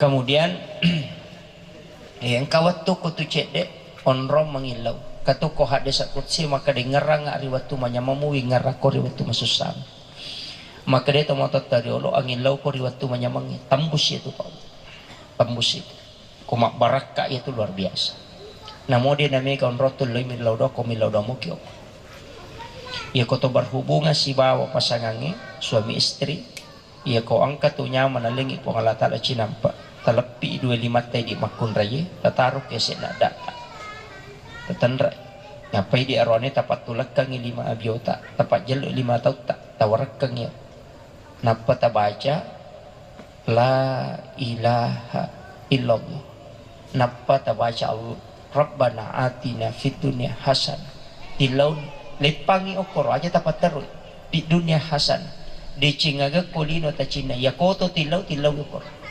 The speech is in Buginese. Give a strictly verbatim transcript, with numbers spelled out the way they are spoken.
Kemudian, eh, engka wettu ko tu cedde, onrong mangillau. Katu ko hadis qudsi, maka dengerang ri wettu manyamammu, wingerako ri wettu masussang. Maka de to mototta riolo, angillau ko ri wettu manyamang, tembus itu, Pak. Tembus itu. Ko mabbarakka itu luar biasa. Namo de namega onrong tu loi millau doa, ko millau doa muki. Iya ko to berhubungan sibawa pasangangnge, suami istri, iya ko engka tu nyawa nalengngi Puang Allah Ta'ala cinampa, taleppi dua limatta idi makkunraie, tataru ke sedda data. Tatenra. Ngapai di arone tapattulekkangi lima abiota, tapajjellu lima tautta, tawarekkangi. Nappa tabaca, La ilaha illallah. Nappa tabaca Allah, Rabbana atina fid dunya hasanah. Tillauni, leppangi okkoro, aja tapatterui. Fid dunya hasanah. Decengagakko lino tacinna. Yakoto tillau, tillau okkoro.